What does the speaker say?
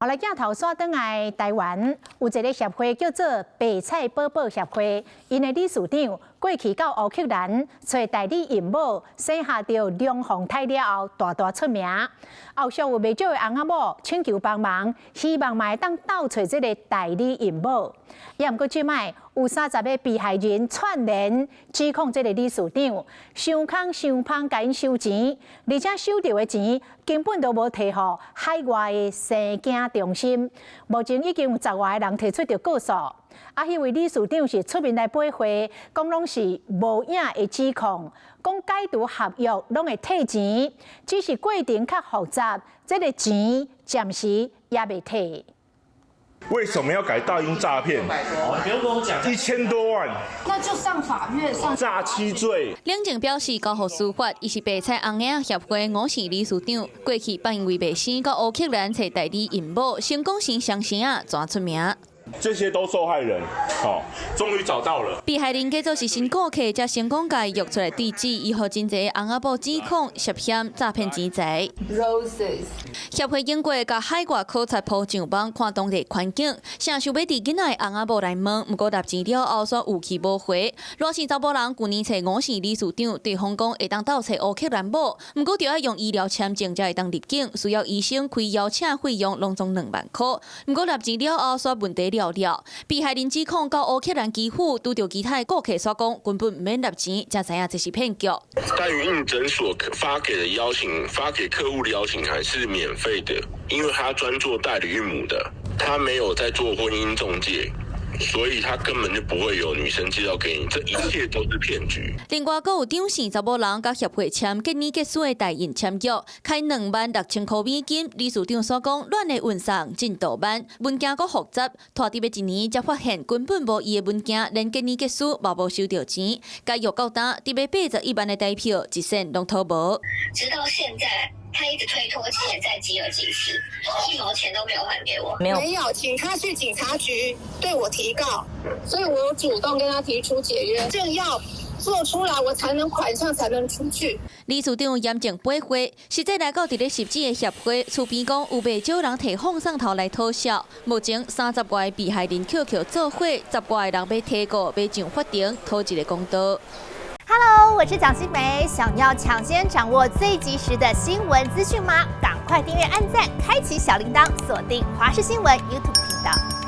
後來鏡頭煞轉來台灣，有一個協會叫做白菜寶寶協會，𪜶的理事長過去到烏克蘭揣代理孕母，生下著龍鳳胎了後，大大出名。後續有袂少的翁仔某請求幫忙，希望嘛會當鬥揣這个代理孕母。也毋過這擺有30個被害人串聯指控這个理事長，傷空傷芳共𪜶收錢，而且收著的錢根本都無提予海外的生囝中心。目前已經有10外个人提出著告訴。啊，彼位理事長是出面來駁回，講攏是無影的指控，講解除合約攏會退錢，只是過程較複雜，這个錢暫時猶未退。為什麼要改大英詐騙？你不用跟我講，1000多萬，那就上法院上詐欺罪。冷靜表示交予司法，伊是白菜紅仔協會吳姓理事長，過去放𪜶為賣生到烏克蘭揣代理孕母，成功生雙生仔，全出名。這些都受害人，好，終於找到了。被害人假做是新顧客，才成功共伊約出來對質，伊予真濟翁仔某指控涉嫌詐騙錢財。 Roses 協會經過共海外考察鋪上網看當地環境，啥想欲佇囡仔的翁仔某來問，毋過納錢了後，煞有去無回。賴姓查某人舊年揣吳姓理事長，對方講會當鬥揣烏克蘭某，毋過著愛用醫療簽證才會當入境，需要醫生開邀請費用攏總2萬箍。毋過納錢了後，煞問題了了。被害人指控到烏克蘭基輔拄著其他的顧客煞講根本毋免納錢，才知影這是騙局。代孕診所發給的邀請，發給客戶的邀請函是免費的，因為他專做代理孕母的，他沒有在做婚姻中介，所以他根本就不會有女生介紹給你，這一切都是騙局。另外，閣有張姓查某人佮協會簽結年結束的代孕簽約，開26,000箍美金。理事長所講，卵的運送進度慢，文件閣複雜，拖佇欲一年才發現根本無伊的文件，連結年結束嘛無收著錢。解約到今，佇欲81萬的台票，一仙攏討無。直到現在，他一直推脫錢在吉爾吉斯，一毛錢都沒有還給我。沒有，沒有，請他去警察局對我提告，所以我有主動跟他提出解約，正要做出來，我才能款項才能出去。理事長嚴正駁回，實際來到佇咧拾子的協會，厝邊講有袂少人提放送頭來討笑。目前30外个被害人 QQ 做伙，10外个人欲提告，欲上法庭討一个公道。 Hello，我是蔣新梅，想要搶先掌握最及時的新聞資訊嗎？趕快訂閱、按讚、開啟小鈴鐺，鎖定華視新聞 YouTube 頻道。